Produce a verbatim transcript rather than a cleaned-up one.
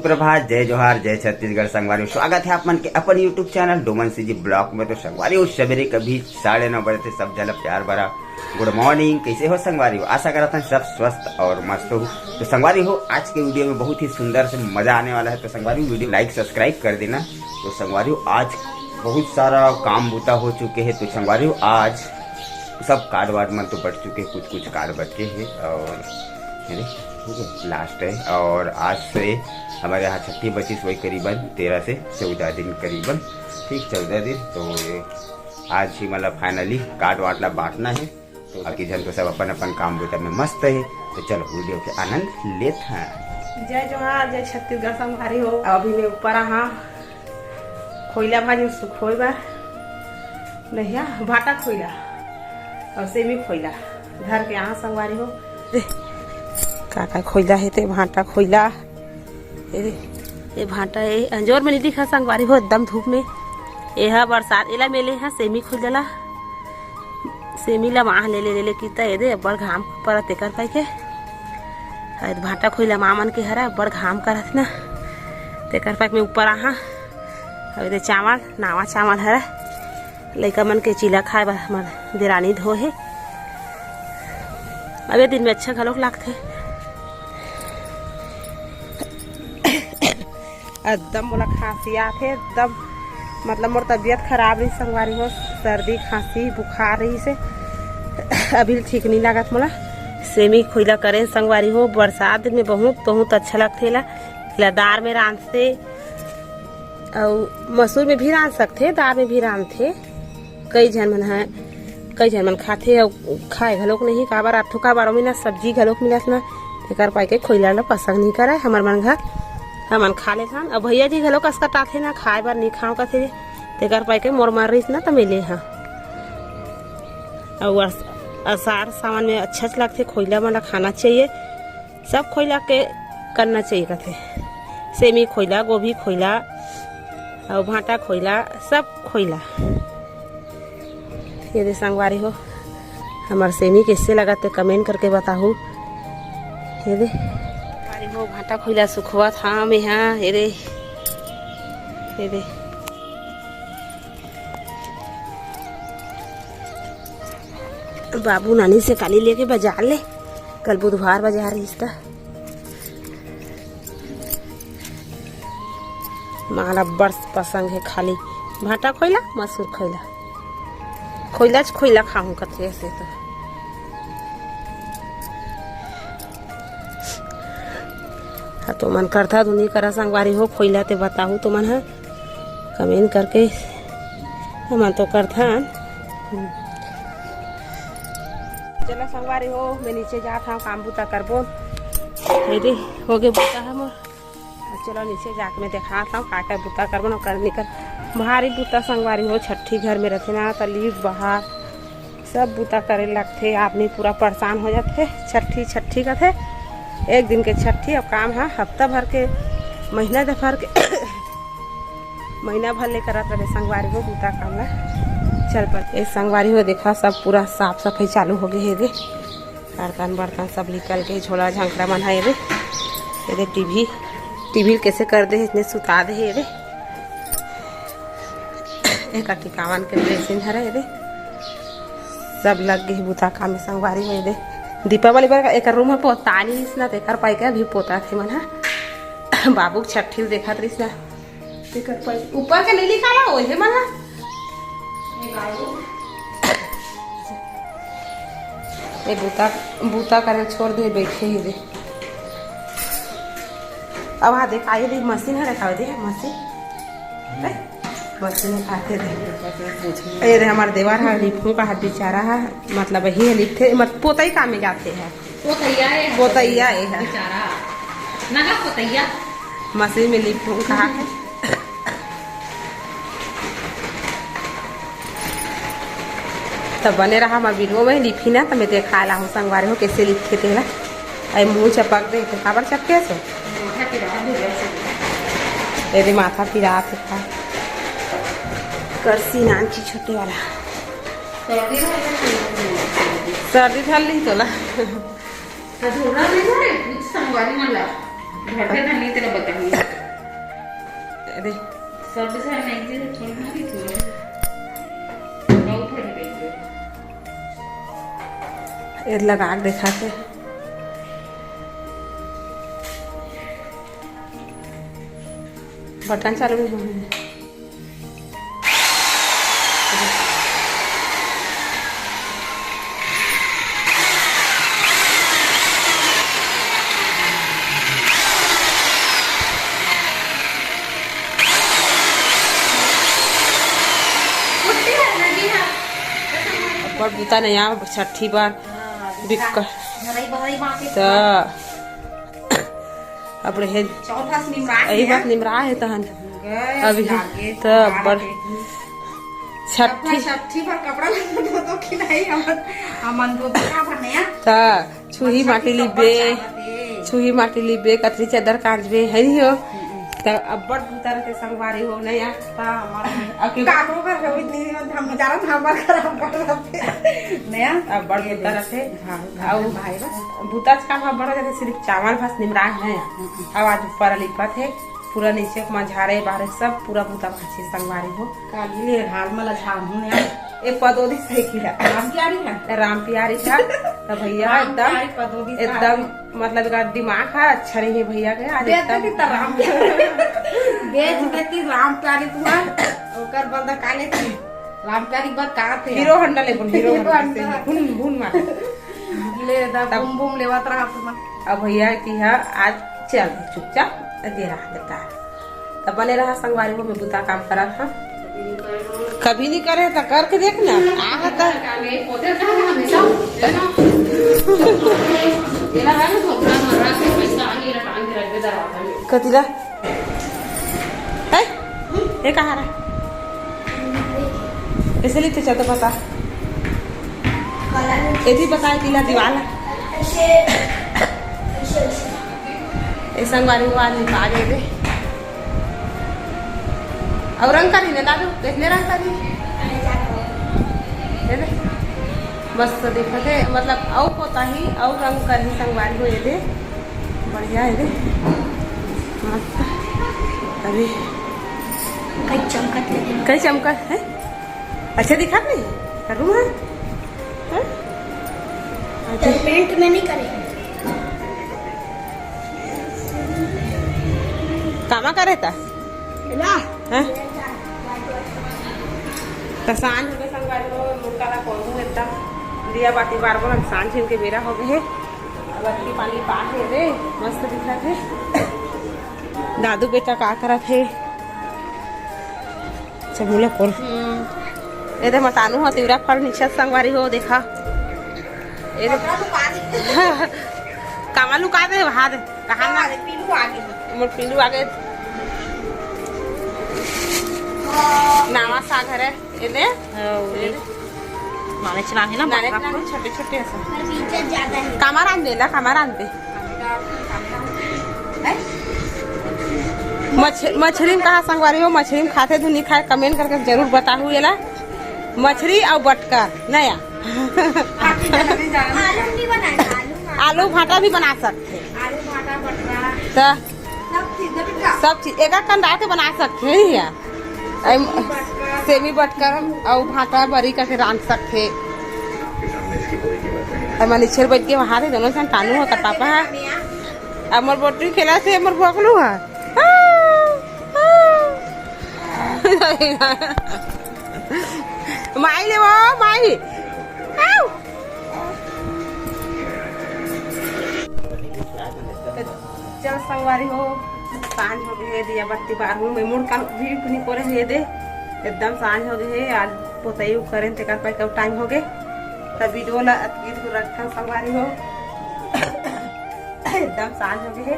प्रभात, जय जोहार, जय छत्तीसगढ़ संगवारी हो। स्वागत है आप मन के अपन YouTube channel Doman CG blog में। तो संगवारी हो, सवेरे कभी साढ़े नौ बजे थे, सब झन ला प्यार भरा गुड मॉर्निंग। कैसे हो संगवारी हो? आशा करत हन सब स्वस्थ और मस्त हो। तो संगवारी हो, आज के वीडियो में बहुत ही सुंदर से मजा आने वाला है। तो संगवारी हो, वीडियो लाइक सब्सक्राइब कर देना। तो संगवारी हो, आज बहुत सारा काम बूता हो चुके हैं। तो संगवारी हो, आज सब कार्ड वार्ड मन तो बट चुके, कुछ कुछ कार्ड बचे हैं और अरे, ठीक है, लास्ट है। और आज से हमारे यहाँ छट्ठी बची, वही करीबन तेरह से चौदह दिन करीबन, ठीक, चौदह दिन। तो ये आज ही मतलब फाइनली कार्ड वार्ड ला बांटना है। तो बाकी झन तो सब अपन अपन काम बूता में मस्त है। तो चलो वीडियो के आनंद लेत हैं। जय जोहार, जय छत्तीसगढ़ संगवारी हो। अभी मैं ऊपर आहा खोइला भाजी सुखोए बर, नहिया भाटा खोइला और सेमी खोइला धर के आहा संगवारी हो। ए, का का खोइला हे ते, भाटा खोइला। ए, ए भाटा ए, अंजोर में नहीं दिखा संगवारी हो, एकदम धूप में। ए हा बरसात, एला मेले हा सेमी खोइला ला। सेमी ला माह ले ले ले ले किता, ए दे, अब्बड़ घाम परत तेकर पाई के। अरे भाटा खोइला माँ मन के हरा, अब्बड़ घाम करत ना, तेकर पाई के मैं ऊपर आहा। अउ ए दे चावल, नावा चावल हरा, लइका मन के चीला खाए बर हमर देरानी धो हे। अब ये दिन में अच्छा घलोक लागथे। एकदम मोला खांसी आथे, एकदम मतलब मोर तबीयत खराब रही संगवारी हो, सर्दी खांसी बुखार रही से अभी ठीक नहीं लागत मोला। सेमी खोइला करेन संगवारी हो, बरसात दिन में बहुत बहुत अच्छा लगथे ला, ला दार में रांधथे अउ मसूर में भी रांध सकथे, दार में भी रांधथे। कई झन मन ह, कई झन मन खाथे अउ खाए घलोक नहीं, काबर आठो का बारो महीना सब्जी घलोक मिलत ना, तेकर पाई के खोइला ला पसंद नहीं करे हमर मन घर। हमन खा लेथन, अउ भैया जी घलोक असकटाथे ना, खाए बर नहीं खाओ कथे, तेकर पाई के मोर मन रहिस ना त मिले हा। अउ अस-, असार सावन में अच्छा लगथे, खोइला मन ला खाना चाहिए। सब खोइला के करना चाहिए कथे, सेमी खोइला, गोभी खोइला अउ भाटा खोइला, सब खोइला। ये दे संगवारी हो, हमर सेमी कैसे लगत हे कमेंट करके बताहू। ये दे संगवारी हो, भाटा खोइला सुखवत हा मैं हा। ये दे, ये दे बाबू नानी से काली लेके बाजार ले, कल बुधवार बाजार रहिस त। माला बड़ पसंद है खाली भाटा खोइला, मसूर खोइला, खोइला च खोइला खाहूं कथे ऐसे तो। हाँ, तो मन करथा दुनी करा संगवारी हो खोइला ते बताहू तो मन हा। कमेंट करके हमन तो करथन। चलो संगवारी हो, मैं नीचे जात हूँ, काम बुता करबो। ये दे, हो गए बुता है मोर। चलो नीचे जाके मैं देखात हूँ का का बुता करबो न कर निकर। भारी बुता संगवारी हो, छट्ठी घर में रथे ना त लीप बहार सब बुता करे लगथे, आदमी पूरा परेशान हो जाथे। छट्ठी छट्ठी कथे, एक दिन के छट्ठी, अब काम है हफ्ता भर के, महीना भर के महीना भर ले करत रहे संगवारी हो बुता काम ला। चल पर ए संगवारी हो, देखा सब पूरा साफ सफाई चालू हो गए हे दे। बर्तन बर्तन सब निकल के झोला झंकड़ा मन है रे। ये दे टीवी, टीवी कैसे कर दे, इतने सुता दे हे रे। एक टिकावन के ड्रेसिंग हरे ये दे। सब लग गए बुता काम में संगवारी हो ये दे। दीपावली बर एक रूम है पोता नहीं इसना, तेकर पाई के अभी पोता थे मन है। बाबू के छट्ठी देखत रहिस ना। तेकर पर ऊपर के नहीं निकाला, ओहे मन ला। ए बूता, बूता करे छोड़ दे, बैठे ही दे। अब हाँ देख, आइए देख, मशीन है, रखा दे, मशीन। देख, मशीन में खाते दे। ये दे हमारे देवर है, लिपू का हाथ बेचारा है, मतलब यही है लिपथे, मत पोतई काम में जाते हैं। पोतैया ए है। पोतैया ए है। बेचारा। नगा पोतैया। मशीन में लिपू कहा है। तब बने रहा हमारे वीडियो में, लिपी ना, तो मैं देखा ला हूँ संगवारी हो कैसे लिपथे तेला। अरे मुँह चपक दे, तो काबर चपके सो? माथा पिरात है। ये दे माथा पिरात है। करसी नान की छोटे वाला। सर्दी धर ली तोला। तो झोला नहीं धरे, कुछ संगवारी मन ला। घर के धनी तेला बताही। अरे। सब से हम एक दिन थोड़ी मारी थी। बहुत हट गई थी। ये लगा के देखा के। बटन चालू नहीं होने। अब्बड़ बुता नया छठी बार। हाँ, बिक्का। घरई बहरई बांटे। त अब रहे। चौथा से निमरा यही है। बात निमरा है तहन। गए अभी लागे, त बारह बड़ के ही। छठी। अपना छठी पर कपड़ा लत्ता धो, धो के नहीं, हमन, हमन दो बड़ा बने। त छुही अच्छा, माटी की लिबे, कपड़ा चाहत है। छुही माटी लिबे, कतरी चादर कांचबे, है नहीं हो? हम्म। त अब्बड़ बुता रहिथे संगवारी हो, नहीं यार? त हमर अब के काकरो घर होई नहीं, हम जानत हन, हमर घर हम कर रहते। नहीं यार? अब्बड़ ये बुता देख। रहिथे। हाँ, अउ भाई बस। बुता के काम ह बड़ा जाथे, सिर्फ चावल भात निमराए हे। हम्म। अउ आज ऊपर लिपत हे, पूरा नीचे के मझारे बाहरे सब पूरा बुता भांचे संगवारी हो। काली ले हाल मला झाम हूँ यार। ए पदोदी सही किया। राम प्यारी है। राम प्यारी था। त भैया राम एकदम, प्यारी पदोदी एकदम सारी। मतलब एकर दिमाग ह अच्छा नहीं है भैया के, आज बेच एकदम देती त राम प्यारी। बेच देती राम प्यारी तुम्हार। ओकर बदला काले थी। राम प्यारी बात कहा थे? हीरो होंडा ले बोल, हीरो हीरो होंडा होंडा। से घूम, घूम मार। ले दा, तब बूम बूम लेवत रहा तुम। अब भैया की है, आज चल चुपचाप, अगे रहा बेटा। तब बने रहा संगवारी हो, मैं बुता काम करत हा। कभी नहीं करे तो करके देख ना, आहा तो। कतिला? है? ये कहाँ रहा? कैसे लिखते चलते पता? ये भी बताए तिला दीवाल है। ये संगवारी हुआ आदमी पा गए थे। और रंग करी ना दादू, कितने रंग करी? ये दे। मस्त दिखत हे, मतलब, अउ पोता ही, अउ रंग करही संगवारी हो, ये दे। बढ़िया हे दे। मस्त। अरे। कई चमकत हे। कई चमकत हे? अच्छा दिखत नहीं? करूँ हाँ? हाँ? अच्छा। पेंट में नहीं करे। कामा करे ता? ना। हाँ? त सांझ हो गए संगवारी हो, मुनका ला कोहूँ एकदम दिया बाती बार बोलन, सांझ के बेरा हो गए हे। अब अतकी पानी पा हे रे, मस्त दिखत हे। दादू बेटा का करत हे? चमुला कोर। हम्म। ए दे मतानू ह तिवरा फल निचत संगवारी हो, देखा। ए दे। कपड़ा तो पा दे। कामा लुका दे, वहा दे। कहाँ ना? अरे, पीलू आगे। मोर पीलू आगे। नावा साग हरे, एने? हाँ, उले। नाने चना है ना, नाने बकरा चना को। छोटे छोटे ऐसा। पर बीजा ज्यादा है। कामा रांध दे ला, कामा रांध दे। हैं? मछ-, मछरी में कहाँ संगवारी हो, मछरी में खाथे धुन नहीं खाए, comment करके जरूर बताहू एला। मछरी अउ बटकर, नया। आलू नहीं बनाए, आलू। आलू भाटा भी बना सकते। आलू भाटा बटरा। त सब चीज, बेटा। सब चीज एक एक कन डाल के बना सकथे, नहीं है? एम, सेमी बटकर अउ भाटा बरी करके रांध सकथे। अउ मनीचर बैठ के वहां थे, दोनों झन, तानू हो, ओकर पापा है। अब मोर बोटरी खेला से मोर भोकलू है। माई ले वो, माई। आऊ। त चल संगवारी हो, सांझ हो गए हे, दिया बत्ती बारहूं में मुड़ का भी नहीं करे हे दे, एकदम सांझ हो गए हे। आज पोतई करें तेकर पाई कब टाइम हो गए, त वीडियो ला अतकी दूर रखन संगवारी हो। एकदम सांझ हो गए हे।